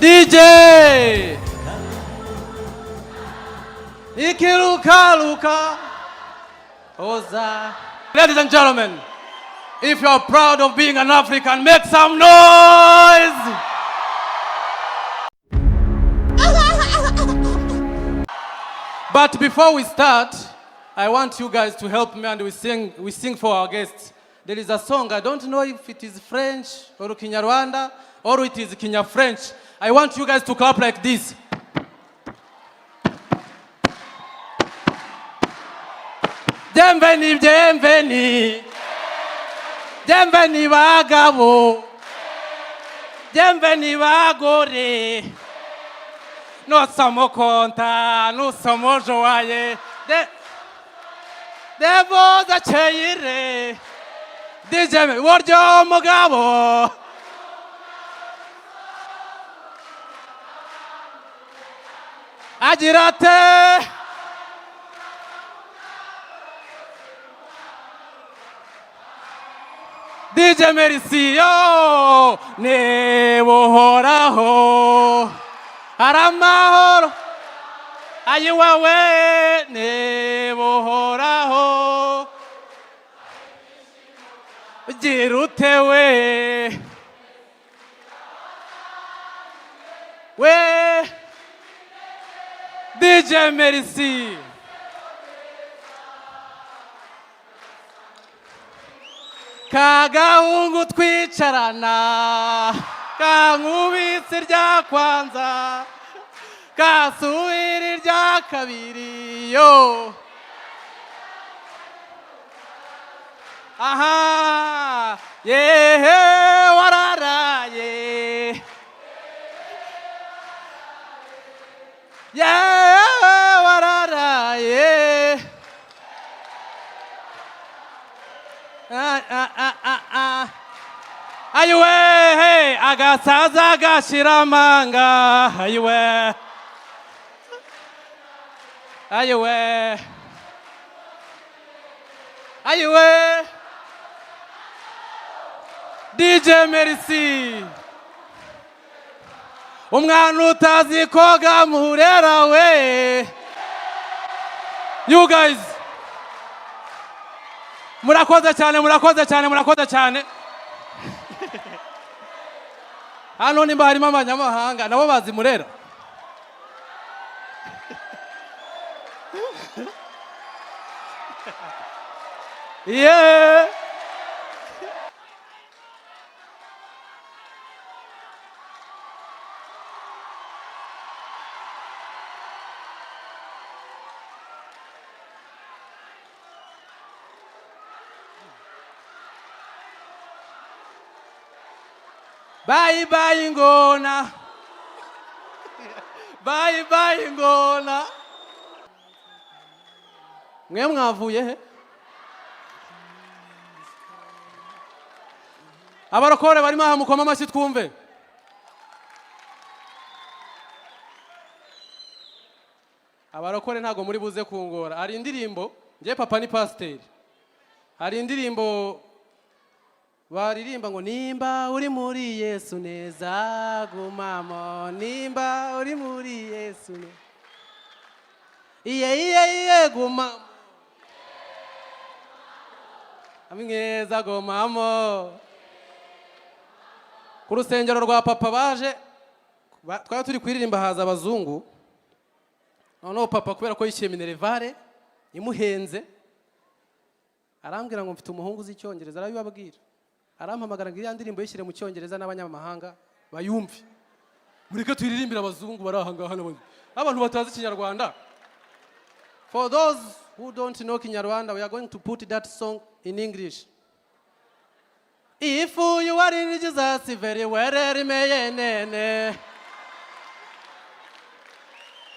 DJ Ikirukaluka Oza. Ladies and gentlemen, if you are proud of being an African, make some noise. But before we start, I want you guys to help me and we sing for our guests. There is a song, I don't know if it is French or Kinyarwanda or it is Kinya French. I want you guys to clap like this. Bienvenue, bienvenue. Bienvenue bagabo. Bienvenue bagore. Nous sommes contents, nous sommes joyeux de vous accueillir. DJ buryo mugabo. Agira ate? DJ Merci yo niba uhoraho hari amahoro ayiwawe niba uhoraho gira ute we we DJ Merci. Kagahungu twicarana kankubitse irya kwanza kasubira irya kabiri yo aha yehe wararaye yehe wararaye. Ah, ah, ah, ah, ah. Ayiwe hey, agasaza gashira amanga ayiwe ayiwe ayiwe. DJ Merci, umwana utazi koga murera we. You guys murakoze cyane, murakoze cyane, murakoze cyane. Hano nimba harimo abanyamahanga nabo bazi murera. Yeah. Bye bye ngona. Bye bye ngona. Mwe mwavuye he? Abarokore barimo aha mukoma amashyi twumve. Abarokore ntabwo muri buze kungora. Hari indirimbo, njye papa ni pasiteri. Hari indirimbo baririmba ngo nimba uri muri Yesu neza gumamo, nimba uri muri Yesu neza iye iye iye gumamo amweza gumamo. Ku rusengero rwa papa baje twari turi kuririmba haza abazungu. Noneho papa kubera ko yishyuye minerval imuhenze arambwira ngo mfite umuhungu uzi icyongereza arabibabwira, arampamagara ngo iriya ndirimbo yishyire mu cyongereza n'abanyamahanga bayumve, mureke tuyiririmbire abazungu bari aha ngaha n'abantu batazi ikinyarwanda. For those who don't know Kinyarwanda, we are going to put that song in English. If you are in Jesus very well remain.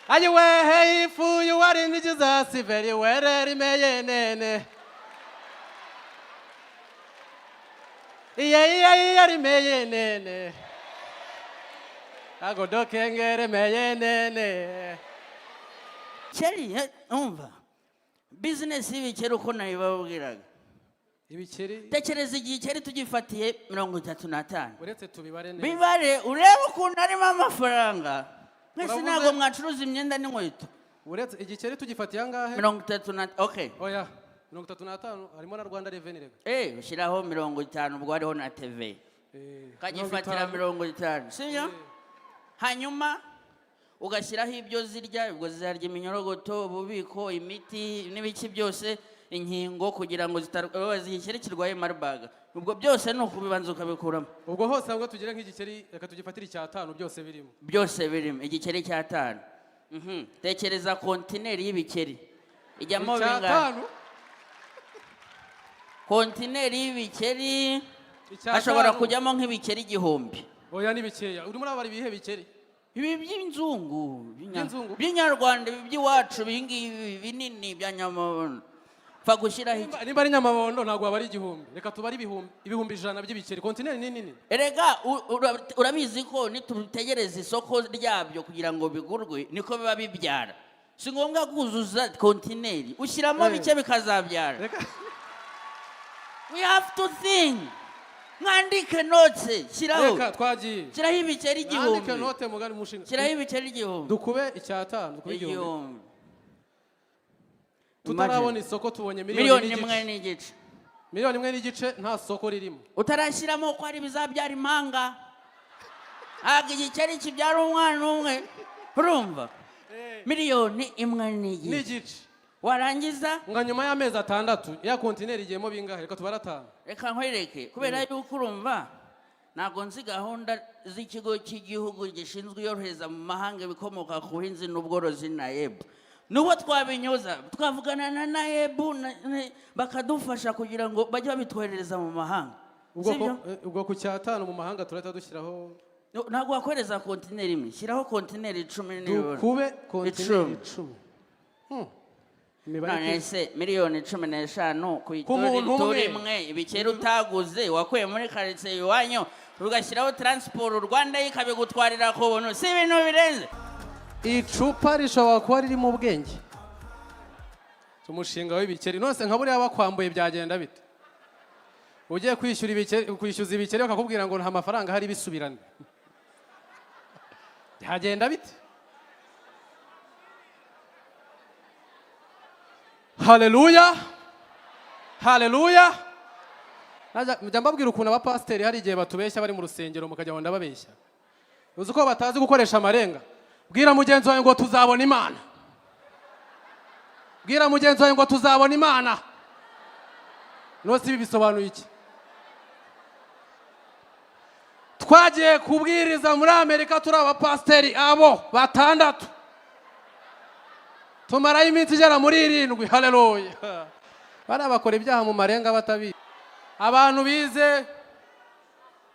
Ayiwe, if you are in Jesus very well remain. Iye iye iye remain. Agodokenge remain. Keri umva bizinesi y'ibikeri uko nabibabwiraga. Ibikeri. Tekereza igikeri tugifatiye 35. Uretse tubibare neza. Bibare urebe ukuntu harimo amafaranga. Mwese Uravuze- ntabwo mwacuruza imyenda n'inkweto. Uretse, igikeri tugifatiye angahe? 30 na, okay. Oya, 35 harimo na Rwanda Revenue rega. Ushyiraho 50, ubwo hariho na TVA. Ukagifatira 50. 50, sibyo? Hanyuma ugashyiraho ibyo zirya, ubwo zizarya iminyorogoto, ububiko, imiti n'ibiki byose, inkingo kugira ngo zigikeri kirwaye Marburg, ubwo byose ni ukubibanza ukabikuramo. Ubwo hose ahubwo tugire nk'igikeri, reka tugifatire icyatanu byose birimo. Byose birimo, igikeri cy'atanu. Tekereza kontineri y'ibikeri ijyamo bingahe? Icyatanu. Kontineri y'ibikeri Icyatanu. hashobora kujyamo nk'ibikeri 1000. Oya, ni bikeya. Urimo urabara ibihe bikeri? Ibi by'inzungu. By'inzungu? By'inyarwanda, ibi by'iwacu, ibi ngibi binini bya nyamabondo, pfa gushyiraho iki. Nimba ari nyamabondo ntabwo waba ari 1000. Reka tubare ibihumbi, 100,000 by'ibikeri. Kontineri ni nini. Erega urabizi ko nitutegereza isoko ryabyo kugira ngo bigurwe, niko biba bibyara. Si ngombwa kuzuza kontineri, ushyiramo bike bikazabyara. Reka. We have to think. Mwandike note, shyiraho. Reka, twagiye. Shyiraho ibikeri Mwandike 1000. note mugari mushinga. Shyiraho ibikeri 1000. Dukube icyatanu, dukube 1000. 1000. Tutarabona isoko tubonye miliyoni miliyoni n'igice. imwe n'igice. 1.5 miliyoni nta soko ririmo. Utarashyiramo ko hari ibizabyara impanga. Ntabwo igikeri kibyara umwana umwe, urumva? 1.5 miliyoni. N'igice. Warangiza Nga nyuma y'amezi 6 ya kontineri igiyemo bingahe? Reka tubare atanu. Reka nkwereke, kubera yuko urumva ntabwo nzi gahunda z'ikigo cy'igihugu gishinzwe iyorohereza mu mahanga ibikomoka ku buhinzi n'ubworozi, NAEB. Nubwo twabinyuza, twavugana na NAEB bakadufasha kugira ngo bajye babitwoherereza mu mahanga. Ubwo Sibyo? Ubwo ku cyatanu mu mahanga turahita dushyiraho. No, ntabwo wakohereza kontineri imwe, shyiraho kontineri 10 nibura. Dukube kontineri 10. 10. Imibare None se miliyoni 15 ku Ku muntu ituri umwe. imwe, ibikeri utaguze wakuye muri karitsiye iwanyu, ugashyiraho Transport Rwanda ikabigutwarira ku buntu, si ibintu birenze? Icupa rishobora kuba ririmo ubwenge. Umushinga w'ibikeri nose nka buriya bakwambuye byagenda bite? Ugiye kwishyura ibikeri, kwishyuza ibikeri bakakubwira ngo nta mafaranga ahari, bisubirane, byagenda bite? Haleluya, haleluya! Njya mbabwira ukuntu abapasiteri hari igihe batubeshya bari mu rusengero, mukajya ngo ndababeshya. Uzi ko batazi gukoresha amarenga? Bwira mugenzi wawe ngo tuzabona Imana. Bwira mugenzi wawe ngo tuzabona Imana. Nose ibi bisobanuye iki? Twagiye kubwiriza muri Amerika turi abapasiteri abo batandatu, tumarayo iminsi igera muri 7. Haleluya! Bariya bakora ibyaha mu marenga batabizi. Abantu bize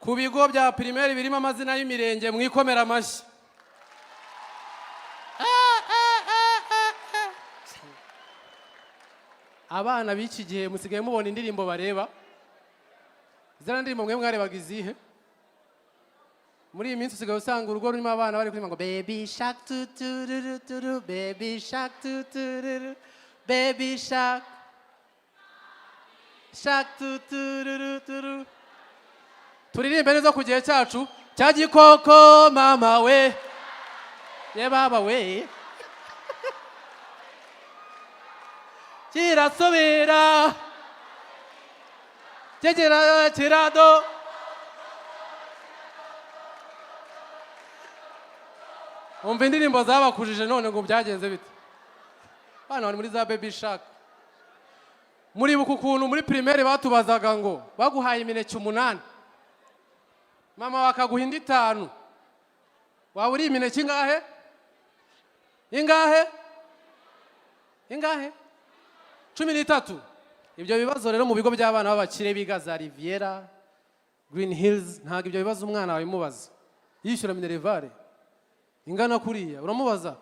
ku bigo bya primaire birimo amazina y'imirenge, mwikomera amashyi. Abana b'iki gihe musigaye mubona indirimbo bareba? Ziriya ndirimbo mwe mwarebaga izihe? Muri iyi minsi usigaye usanga urugo rurimo abana bari kuririmba ngo "Baby shark tu tu ru ru tu ru, baby shark tu tu ru ru, baby shark shark tu tu ru ru tu ru". Turirimbe neza ku gihe cyacu cya gikoko. Mama we, ye baba we, kirasubira kigira kirado. Umva indirimbo zabakujije, none ngo byagenze bite? Bana bari muri za baby shark. Muribuka ukuntu muri primaire batubazaga ngo baguhaye imineke 8, mama bakaguha indi 5, waba uri imineke ingahe? Ingahe? Ingahe? 13. Ibyo bibazo rero mu bigo by'abana b'abakire biga za Riviera, Green Hills, ntabwo ibyo bibazo umwana wabimubaza. Yishyura minerval ingana kuriya, uramubaza?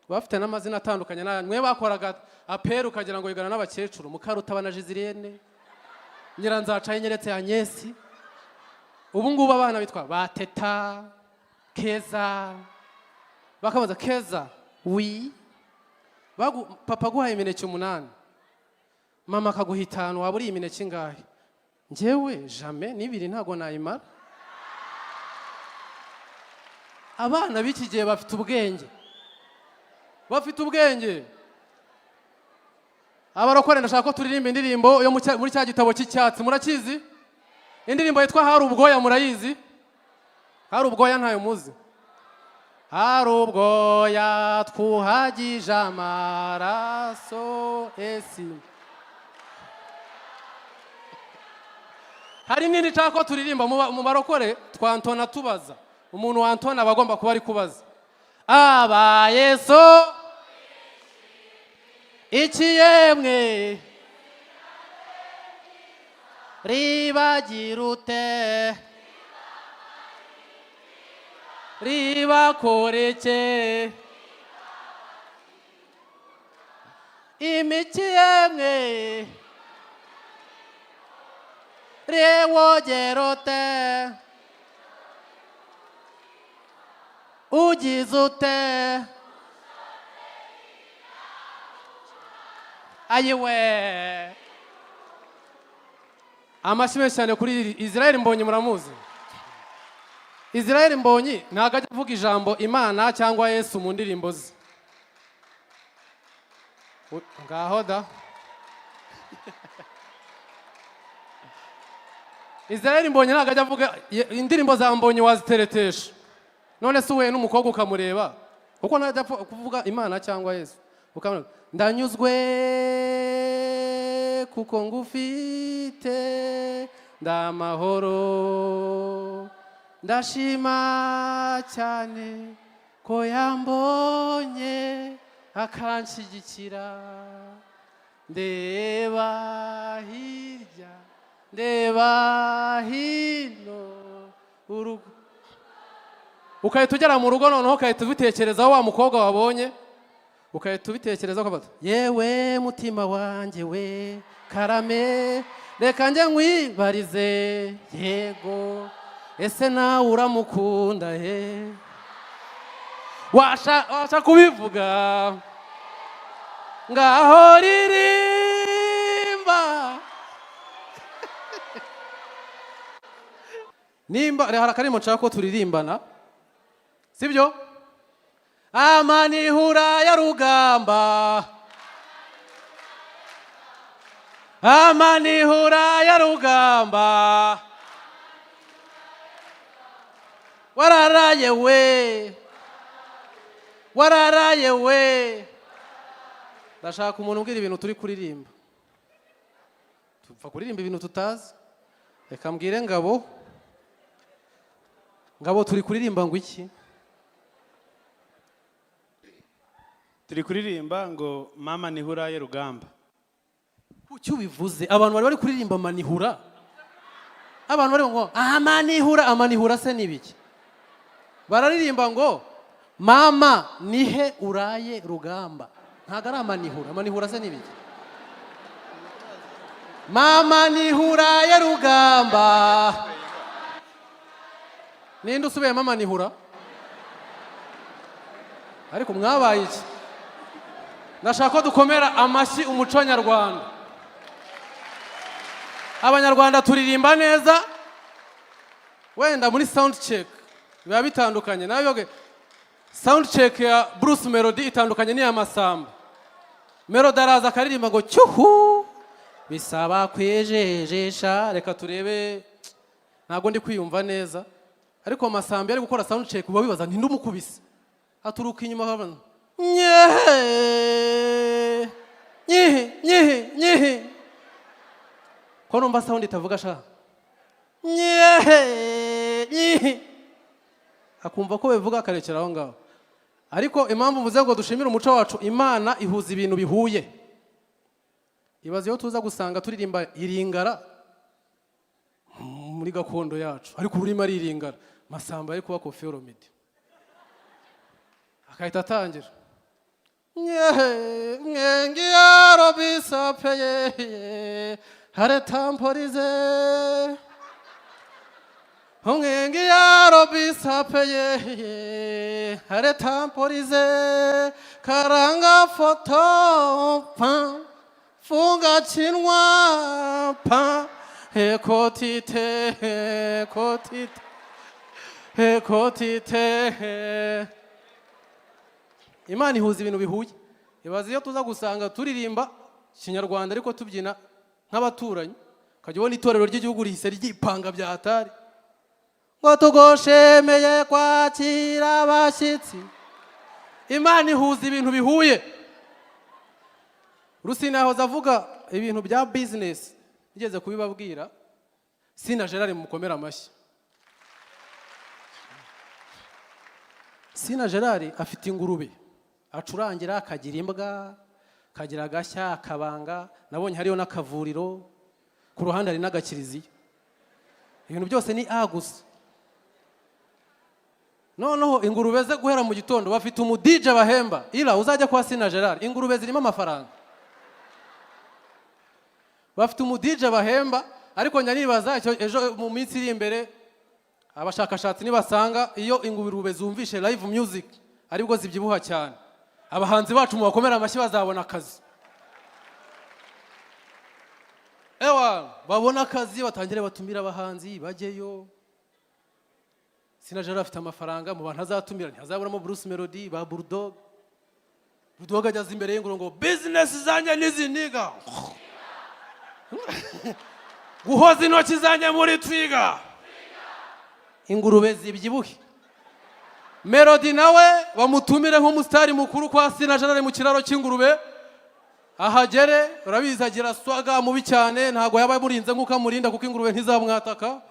Bafite n'amazina atandukanye n'aya mwe. Bakoraga appel ukagira ngo yigana n'abakecuru: Mukarutabana Jizirene, Nyiranzacaye Nyeretse Agnès. Ubu ngubu abana bitwa ba Teta, Keza. Bakabaza: "Keza, oui?" Papa aguhaye imineke 8, mama akaguha 5, waba uriye imineke ingahe? Njyewe jamais, n'ibiri ntabwo nayimara. Abana b'iki gihe bafite ubwenge, bafite ubwenge. Abarokore, ndashaka ko turirimba indirimbo yo muri cya gitabo cy'icyatsi. Murakizi? Indirimbo yitwa "Hari Ubwoya", murayizi? "Hari Ubwoya" ntayo muzi? Hari ubwoya twuhagije amaraso esi. Hari n'indi nshaka ko turirimba mu barokore. Twantona tubaza. Umuntu wantona aba agomba kuba ari kubaza abaye so iki yemwe ribagira ute, ribakoreke imiki yemwe rewogera ute, ugize ute? Ayiwe, amashyi menshi cyane kuri Israel Mbonyi. Muramuzi Israel Mbonyi? Ntabwo ajya avuga ijambo Imana cyangwa Yesu mu ndirimbo ze. Ngaho da, Israel Mbonyi ntabwo ajya avuga. Indirimbo za Mbonyi waziteretesha. None se uhuye n'umukobwa ukamureba, kuko ntajya apfa kuvuga Imana cyangwa Yesu, ukamureba: "Ndanyuzwe kuko ngufite, ndamahoro, ndashima cyane ko yambonye akanshyigikira, ndeba hirya, ndeba hino urugo." Ugahita ugera mu rugo, noneho ugahita ubitekerezaho, wa mukobwa wabonye ugahita ubitekerezaho, ukavuga: "Yewe mutima wanjye we, karame, reka njye nkwibarize. Yego, ese nawe uramukunda he? Washa kubivuga? Ngaho ririmba." Nimba hari akarimo nshaka ko turirimbana, sibyo? Amanihura ya rugamba, amanihura ya rugamba, wararaye we, wararaye we. Ndashaka umuntu umbwira ibintu turi kuririmba. Tupfa kuririmba ibintu tutazi. Reka mbwire Ngabo. Ngabo, turi kuririmba ngo iki? Turi kuririmba ngo "Mama nihura ye rugamba". Kuki ubivuze? Abantu bari kuririmba manihura, abantu bari ngo amanihura, amanihura se ni ibiki? Bararirimba ngo "Mama nihe uraye rugamba", ntabwo ari amanihura. Amanihura se ni ibiki? "Mama nihuraye rugamba". Ninde usubiyemo amanihura? Ariko mwabaye iki? Ndashaka ko dukomera amashyi umuco nyarwanda. Abanyarwanda turirimba neza. Wenda muri sound check biba bitandukanye nawe. Sound check ya Bruce Melody itandukanye n'iya Masamba. Melody araza akaririmba ngo cyuhu, bisaba kwejejesha, reka turebe, ntabwo ndi kwiyumva neza. Ariko Masamba ari gukora sound check, uba wibaza nti ndumukubise, aturuka inyuma akavuga nyehe nyihi nyihi nyihi, ko numva sound itavuga sha, nyehe nyihi, akumva ko bivuga akarekera aho ngaho. Ariko impamvu mvuze ngo dushimire umuco wacu, Imana ihuza ibintu bihuye. Ibaze iyo tuza gusanga turirimba iringara muri gakondo yacu, ariko ururimi ari iringara, Masamba ari kuba Koffi Olomide agahita atangira nyehe mwengiyaro bisapeye hare tamporize umwengiyaro bisapeye hare tamporize karanga foto pa funga chinwa pa. Ekotite, ekotite, ekotite. Imana ihuza ibintu bihuye. Ibaze iyo tuza gusanga turirimba Kinyarwanda ariko tubyina nk'abaturanyi, ukajya ubona itorero ry'igihugu rihise ryipanga bya hatari ngo tugoshemeye kwakira abashyitsi. Imana ihuza ibintu bihuye. Rusine yahoze avuga ibintu bya business, nigeze kubibabwira. Sina Gerard, mukomere amashyi. Sina Gerard afite ingurube acurangira, akagira imbwa, akagira agashya, akabanga. Nabonye hariyo n'akavuriro ku ruhande, hari n'agakiriziya. Ibintu byose ni A gusa. Noneho ingurube ze, guhera mu gitondo bafite umu DJ bahemba. Ira uzajya kwa Sina Gerard, ingurube zirimo amafaranga. Bafite umu DJ bahemba. Ariko njya nibaza ejo mu minsi iri imbere, abashakashatsi nibasanga iyo ingurube zumvishe live music aribwo zibyibuha cyane, abahanzi bacu mubakomera amashyi, bazabona akazi. Ewa, babona akazi, batangire batumire abahanzi bajyeyo. Sina Gerard afite amafaranga. Mu bantu azatumira ntihazaburamo Bruce Melody, ba Bulldog. Bulldog ageze imbere y'ingurube ngo: "Business zanjye niziniga guhoza intoki zanjye muri twiga, ingurube zibyibuhe." Melody nawe bamutumire nk'umusitari mukuru kwa Sina Gerard mu kiraro cy'ingurube, ahagere. Urabizi agira swaga mubi cyane, ntabwo yaba amurinze nk'uko amurinda, kuko ingurube ntizamwataka.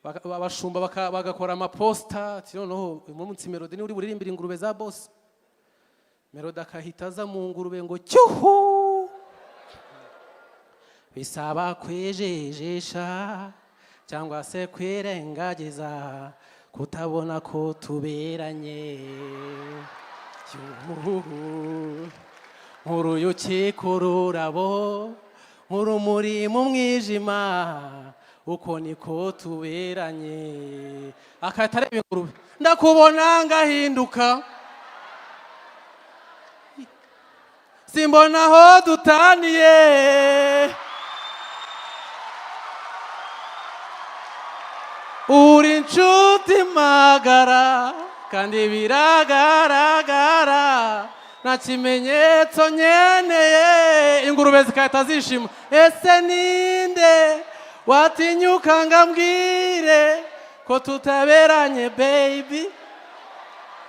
Abashumba bagakora amaposita ati: "Noneho uyu munsi Melody niwe uri buririmbire ingurube za boss." Melody akahita aza mu ngurube ngo: "Cyuhu, bisaba kwijijisha cyangwa se kwirengagiza kutabona ko tuberanye. Yuhu, nk'uruyuki ku rurabo, nk'urumuri mu mwijima, uko niko tuberanye." Akahita areba ingurube: "Ndakubona ngahinduka, simbona aho dutaniye. Uri inshuti magara kandi biragaragara, nta kimenyetso nkeneye." Ingurube zigahita zishima: "Ese ninde watinyuka ngo ambwire ko tutaberanye, baby,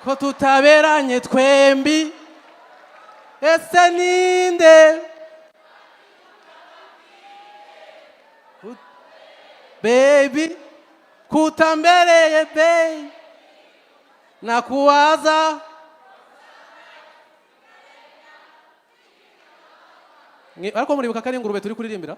ko tutaberanye twembi? Ese ninde, baby, kutambereye, baby, nakuwaza?" Ariko muribuka ko ari ingurube turi kuririmbira.